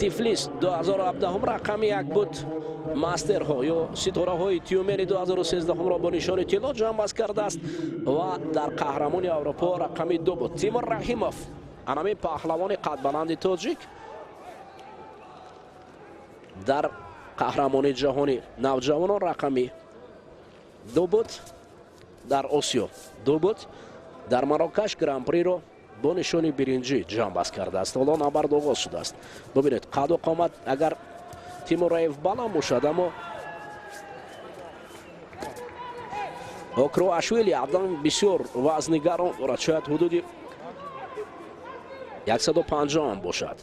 Тифлис 2017 рақами 1 буд. Мастерҳо ё ситораҳои Тюмени 2013-ро бо нишони тилло ҷамъбаст кардааст ва дар қаҳрамони Аврупо рақами 2 буд. Тимур Раҳимов, анамин паҳлавони қадбаланди тоҷик, дар қаҳрамони ҷаҳони навҷавонон рақами 2 буд, дар Осиё 2 буд, дар Марокаш гран-приро бо нишони биринҷӣ ҷамъбаст кардааст. Ҳоло набард оғоз шудааст. Бубинед, қаду қомат агар Тимур Раимов баланд бошад, аммо Окруашвили адам бисёр вазни гарон дорад, шояд ҳудуди 150 ҳам бошад.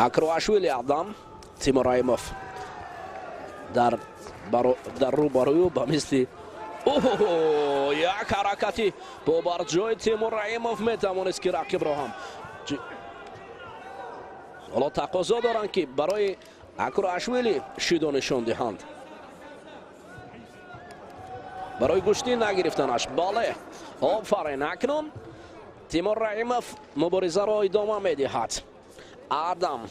Акруашвили Адам, Тимур Раимов дар рӯбарӯю ба мисли як ҳаракати бо барҷои Тимур Раимов метавонист, ки рақибро ҳам ҳоло тақозо доранд, ки барои Акруашвили шидо нишон диҳанд барои гӯштӣ нагирифтанаш. Бале, офарин. Акнун Тимур Раимов муборизаро идома медиҳад. Адам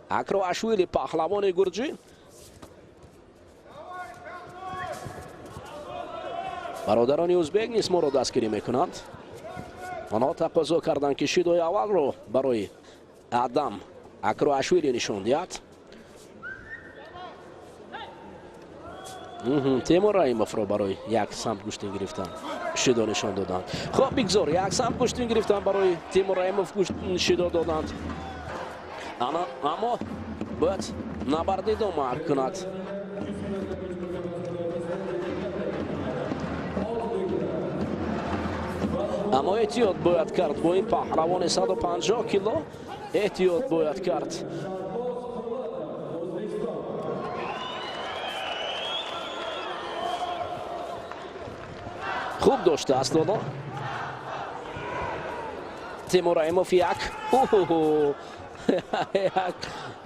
Акруашвили, паҳлавони гурҷӣ, бародарони узбек низ моро дастгирӣ мекунанд. Онҳо тақозо карданд, ки шидои аввалро барои Адам Акруашвили нишон диҳад. Тимур Раимовро барои як самт гӯштин гирифтан шидо нишон доданд. Хоб, бигзор як самт гӯштин гирифтан барои Тимур Раимов шидо доданд, аммо бояд набард идома кунад. Аммо эҳтиёт бояд кард бо ин паҳлавони 150 кило, эҳтиёт бояд кард. Хуб доштааст ҳоло Тимур Раимов. Як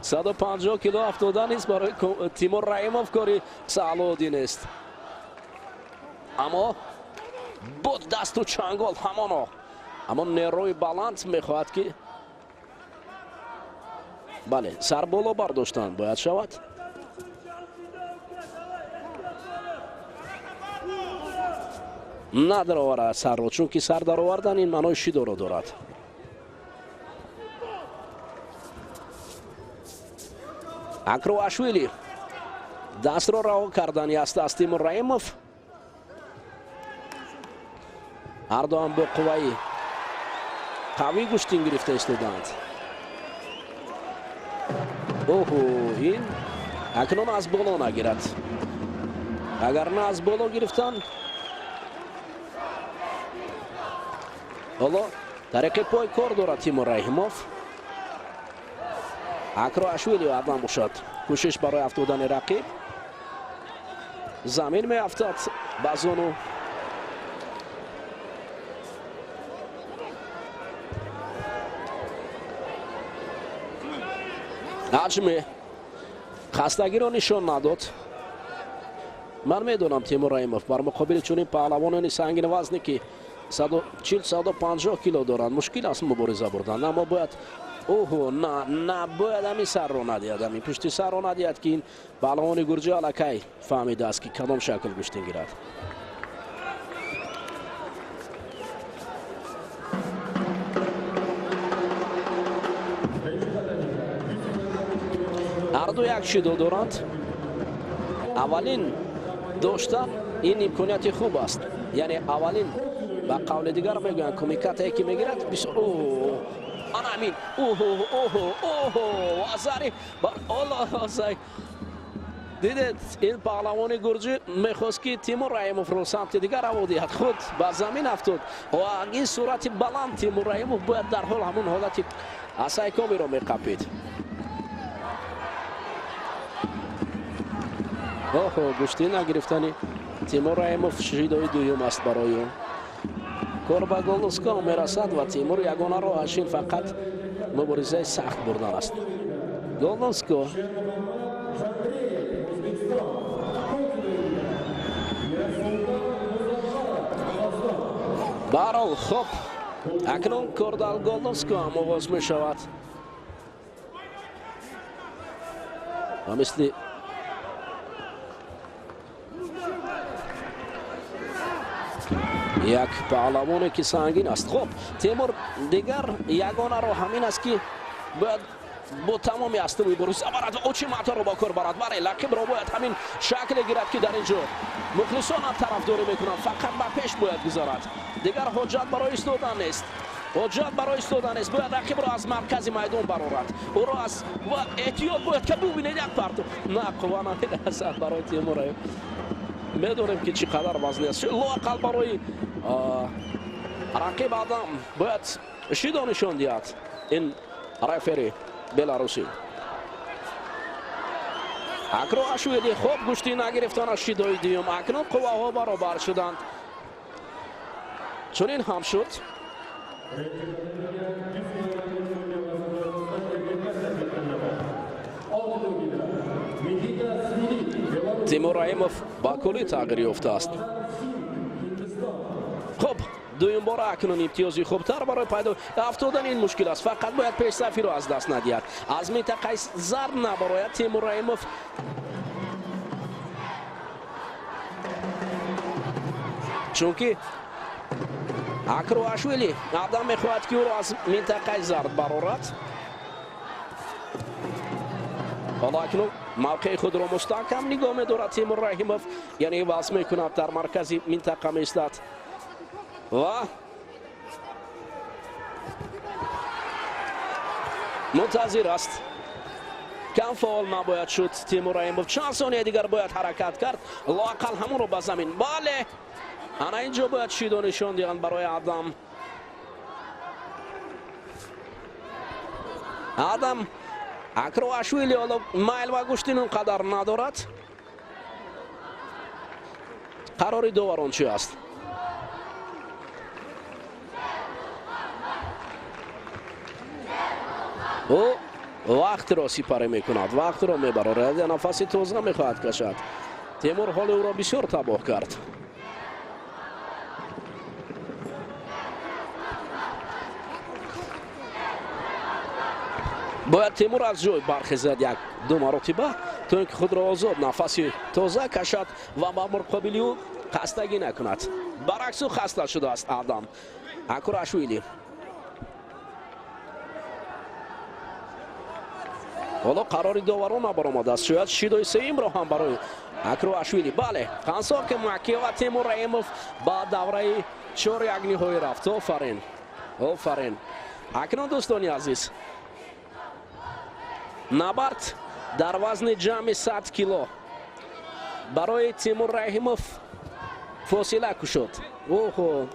150 кило афтода нест барои Тимур Раимов кори саҳлу нест, аммо бо дасту чангол ҳамоно, аммо нерӯи баланд мехоҳад, ки бале, сар боло бардоштан бояд шавад. Надароварад сарро, чунки сар даровардан ин маънои шидоро дорад. Акруашвили дастро раҳо кардани аст аз Тимур Раимов. Ҳар дуам бо қувваи қавӣ гӯштин гирифта истодаанд. Оҳо, ин акнун аз боло нагирад. Агар на аз боло гирифтан, ҳоло тариқи пой кор дорад Тимур Раҳимов. Акруашвили Адам бошад, кӯшиш барои афтодани рақиб, замин меафтад ба зону. Ҳаҷме хастагиро нишон надод. Ман медонам, Тимур Раимов бар муқобили чунин паҳлавонони сангинвазне, ки 140-150 кило доранд, мушкил аст мубориза бурдан, аммо бояд оҳо, на бояд ҳамин сарро надиҳад, ҳамин пушти сарро надиҳад, ки ин паҳлавони гурҷӣ аллакай фаҳмидааст, ки кадом шакл гӯштин гирад. Ҳарду як шидо доранд. Аввалин доштан ин имконияти хуб аст, яъне аввалин, ба қавли дигар мегӯянд, кумикатае ки мегирад бисёр. Ана ҳамин, оҳо, оҳо, оҳо, азари бар олосай. Дидед, ин паҳлавони гурҷӣ мехост, ки Тимур Раимовро самти дигар раво диҳад, худ ба замин афтод ва ин суръати баланд Тимур Раимов бояд дар ҳол ҳамон ҳолати асайкомиро меқапид. Оҳо, гӯштӣ нагирифтани Тимур Раимов шидои дуюм аст барои ӯ. Кор ба голускон мерасад ва Тимур ягона роҳаш ин фақат муборизаи сахт бурдан аст. Golden score. Баҳрҳол, хуб, акнун Кордал Golden Score ҳам оғоз мешавад. Ва мисли як паҳлавоне ки сангин аст. Хуб, Темур дигар ягона роҳ ҳамин аст, ки бояд бо тамоми ҳастӣ мубориза барад ва очи маторо ба кор барад. Бале, рақибро бояд ҳамин шакле гирад, ки дар ин ҷо мухлисон ҳам тарафдорӣ мекунанд. Фақат ба пеш бояд гузарад, дигар ҳоҷат барои истодан нест, ҳоҷат барои истодан нест. Бояд рақибро аз маркази майдон барорад, ӯро аз ва эҳтиёт бояд ка бубинед, як парту на қувва намерасад барои Темур. Медонем, ки чӣ қадар вазни аст. Лоақал барои рақиб Адам бояд шидо нишон диҳад ин рефери беларусӣ. Акроашвили хуб гӯштӣ нагирифтан аз шидои дуюм. Акнун қувваҳо баробар шуданд, чунин ҳам шуд. Тимур Раҳимов ба куллӣ тағйир ёфтааст. Хуб, дуюмбора акнун имтиёзи хубтар барои пайдо афтодан ин мушкил аст. Фақат бояд пешсафиро аз даст надиҳад, аз минтақаи зарб набарояд Тимур Раҳимов. Чунки Акроашвили Адам мехоҳад, ки ӯро аз минтақаи зард барорад. Ҳоло акнун мавқеи худро мустаҳкам нигоҳ медорад Тимур Раҳимов, яъне ваз мекунад, дар маркази минтақа меистад ва мунтазир аст. Кам фаъол набояд шуд Тимур Раҳимов. Чанд сония дигар бояд ҳаракат кард, лоақал ҳамонро ба замин. Бале, ана ин ҷо бояд шидо нишон диҳанд барои Адам. Адам Акроашвили ҳоло майл ва гӯштин он қадар надорад. Қарори доварон чӣ аст? Ӯ вақтро сипарӣ мекунад, вақтро мебарорад, нафаси тоза мехоҳад кашад. Темур ҳоли ӯро бисёр табоҳ кард. Бояд Темур аз ҷой бархезад як ду маротиба, то ин ки худро озод, нафаси тоза кашад ва ба муқобили ӯ хастагӣ накунад. Баръакс, ӯ хаста шудааст Адам Акурашвили. Ҳоло қарори доварон набаромадааст, шояд шидои сеюмро ҳам барои Акроашвили. Бале, Қансоки Макиева Темур Раҳимов ба давраи 4-1 ниҳоӣ рафт. Офарин, офарин. Акнун, дӯстони азиз, набард дар вазни ҷамъи 100 кило барои Тимур Раҳимов фосила кушод. Оҳо.